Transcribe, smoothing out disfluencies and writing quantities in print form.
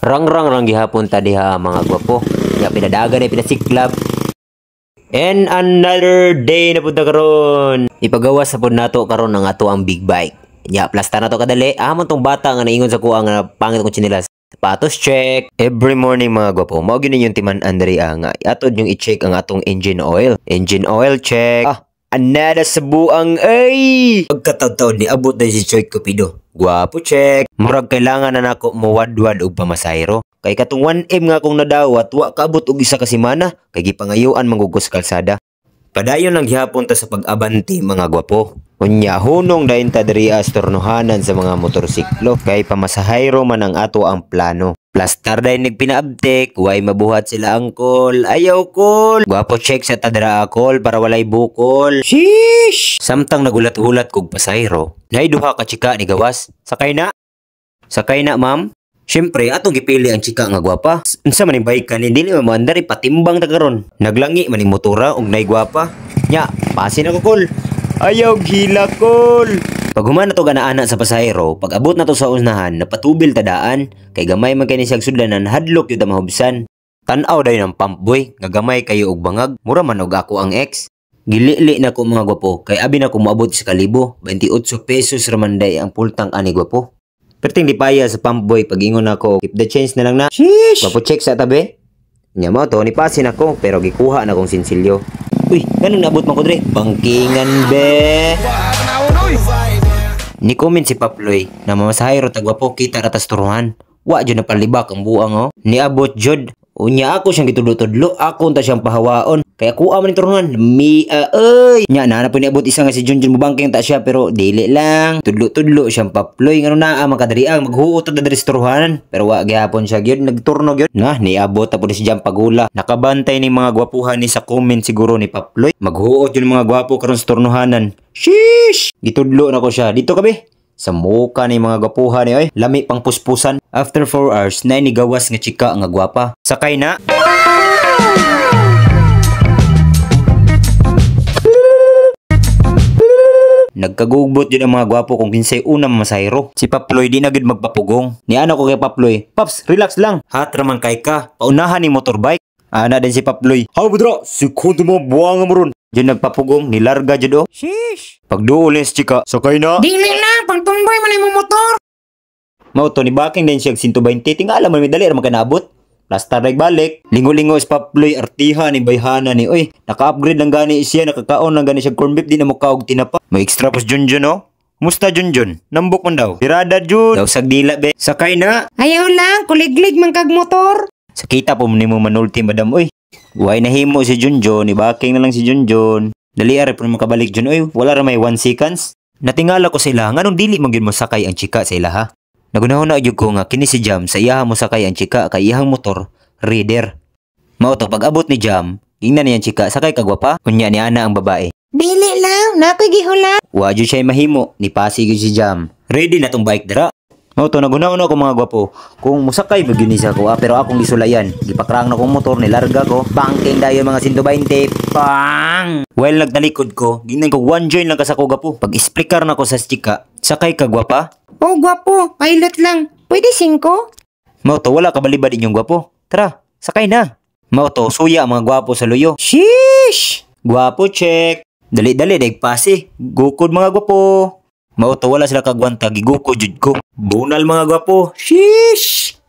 Rangrang rang gihapon ta diha, mga gwapo. Ya pinadagan ay pinasiklab. And another day na pud ta karon. Ipagawas sa pud nato karon ang ato ang big bike. Ya plasta na to kadali. Amo tong bata nga naingon sa kuha nga pangit kong tsinelas. Sapatos check. Every morning, mga gwapo, mao gyud ninyong timan-an diri nga atod yung i-check ang atong engine oil. Engine oil check. Ah, anada sa buang ay. Pagkataw-taw ni abot na si Choi Cupido. Gwapo check. Murag kailangan na nako mowadwad og pamasahero. Kay katong 1M nga akong nadawat, wa kaabot og isa ka semana kay gipangayuan man gud ko sa kalsada. Padayon lang gihapon ta sa pag-abante, mga gwapo. Unya hunong dayon ta diri sa turnuhanan sa mga motorsiklo kay pamasahero man ang ato ang plano. Plastar dayon nagpinaabtik, way mabuhat sila angkol. Ayaw kol. Gwapo check sa tadra akol para walay bukol. Sheesh! Samtang nagulat-hulat kog pasahero, nay duha ka chika ni gawas. Sakay na. Sakay na, ma'am. Siyempre, atong gipili ang chika nga gwapa. Unsa man ning bike kani, dili man moandar, patimbang ta karon. Naglangi man ning motora og nay gwapa. Nya, pasin ako kol. Ayaw gila kol. Pag human na to gana-ana sa pasahero, pag abot na to sa unahan, napatubil tadaan, kay gamay man kay ni siyag sudlanan, hadlok yun ta mahubsan. Tan-aw dayon ang pump boy, nga gamay kayo og bangag, mura man og ako ang ex. Gilili na ko, mga gwapo, kay abi na ko moabot sa kalibo, 28 pesos raman day ang full tank ani, gwapo. Perting di paya sa pump boy, pag ingon ako, "Keep the change na lang na." Sheesh! Gwapo check sa tabi. Nya mo to, nipasin ako, pero gikuha na kong sinsilyo. Uy, ganun naabot man ko dre. Bangkingan be. Ni comment si Paploy na mamasahero tag gwapo, kita ratas turuhan. Wa jud na palibak ang buang oh. Niabot jud. Unya ako siyang gitudlo-tudlo, ako unta siyang pahawaon. Kaya kuha man ni turuhan. Mi oy. Nya na na po niabot isa nga si Junjun, mubangking ta siya pero dili lang. Tudlo-tudlo siyang Paploy ngano naa man kadiri ang maghuot ta diri sa turuhan. Pero wa gihapon siya gyud nagturno gyud. Na niabot ta po ni si Jam Pagula. Nakabantay ni mga gwapuhan ni sa comment siguro ni Paploy. Maghuot yun mga gwapo karon sa turnuhanan. Sheesh! Gitudlo na ko siya. Dito kabi. Sa muka ni mga gwapuhan ni oy. Lami pang puspusan. After 4 hours, na ni gawas nga chika nga gwapa. Sakay na. Nagkagugbot yun ang mga gwapo kung kinsay una mamasahero. Si Paploy di na gud magpapugong. Ni ano ko kay Paploy, "Paps, relax lang. Hat raman kay ka. Paunahan ni motorbike." Ana din si Paploy. "How budra? Sekundo mo buwang mo ron." Diyan nagpapugong, nilarga jud oh. Sheesh! Pagduol ni si chika, "Sakay na." Dili lang, pangtumboy man imong motor. Mao to ni backing din siya 120, tingala man mi dali ra man kanaabot. Plastar rag balik. Lingo-lingo is Paploy, artiha ni bayhana ni oy. Naka-upgrade lang gani siya, nakakaon lang gani siya corn beef, di na mo kaog tinapa. May extra pos Junjun oh. Musta Junjun? Nambok man daw. Pirada jud. Daw sag dila be. Sakay na. Ayaw lang, kuliglig man kag motor. Sakita po nimo manulti, madam oy. Way nahimo si Junjun, i-backing na lang si Junjun. Dali ra po makabalik Jun oy, wala ra may 1 seconds. Natingala ko sila nganong dili man gyud mo sakay ang chika sa ila ha. Nagunahon na gyud ko nga kini si Jam sa iyaha mo sakay ang chika kay iyahang motor reader. Mao to pag abot ni Jam, ingnan niya ang chika, "Sakay ka, gwapa." Unya ni ana ang babae. Dili lang, nakoy gihula. Wa jud siya mahimo, ni pasi gyud si Jam. Ready na tong bike dira. Mao to nagunahon ako, mga gwapo. Kung musakay ba gyud ni sa ko, pero akong gisulayan. Gipakrang na kong motor, nilarga ko. Bangking dayon mga 120. Bang! While nagtalikod ko, gingnan ko one join lang ka sa ko gapo. Pag isplikar na ko sa chika, "Sakay ka, gwapa." Oh, gwapo, pilot lang. Pwede 5? Mao to wala ka balibad inyong gwapo. Tara, sakay na. Mao to suya ang mga gwapo sa luyo. Sheesh! Gwapo check. Dali-dali daig pasi. Gukod mga gwapo. Mao to wala sila kagwanta, gigukod jud ko. Bunal mga gwapo. Sheesh!